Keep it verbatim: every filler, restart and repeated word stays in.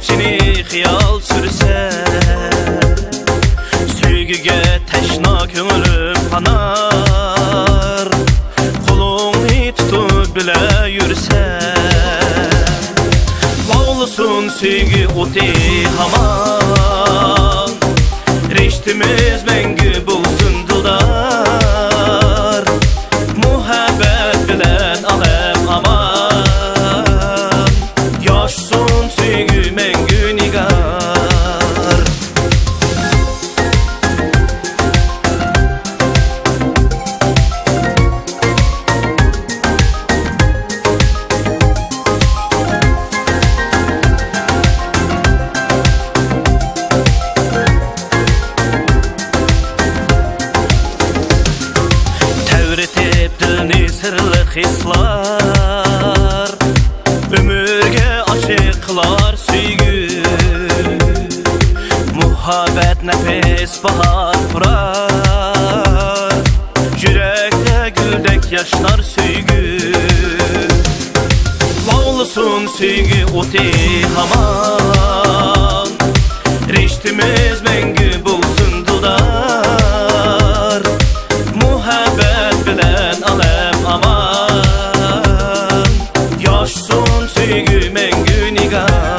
سېنى خىيال سۈرسە، سۆيگۈگە تەشنا كۆڭلۈم قانار. قولۇڭنى تۇتۇپ بىلە يۈرسەم، لاۋلىسۇن سۆيگۈ ئوتى ھامان. رىشتىمىز مەڭگۈ بولسۇن دىلدار، مۇھەببەت بىلەن ئالەم ئامان. ياشىسۇن سۆيگۈ مەڭگۈ نىگار. تەۋرىتىپ دىلنى سىرلىق ھېسلار، ئۆمۈرگە ئاشىق قىلار سۆيگۈ. مۇھەببەت نەپىس باھار پۇرار، يۈرەكتە گۈلدەك ياشنار سۆيگۈ. لاۋلىسۇن سۆيگۈ ئوتى ھامان، رىشتىمىز مەڭگۈ بولسۇن دىلدار. مۇھەببەت بىلەن ئالەم ئامان، ياشىسۇن سۆيگۈ مەڭگۈ نىگار.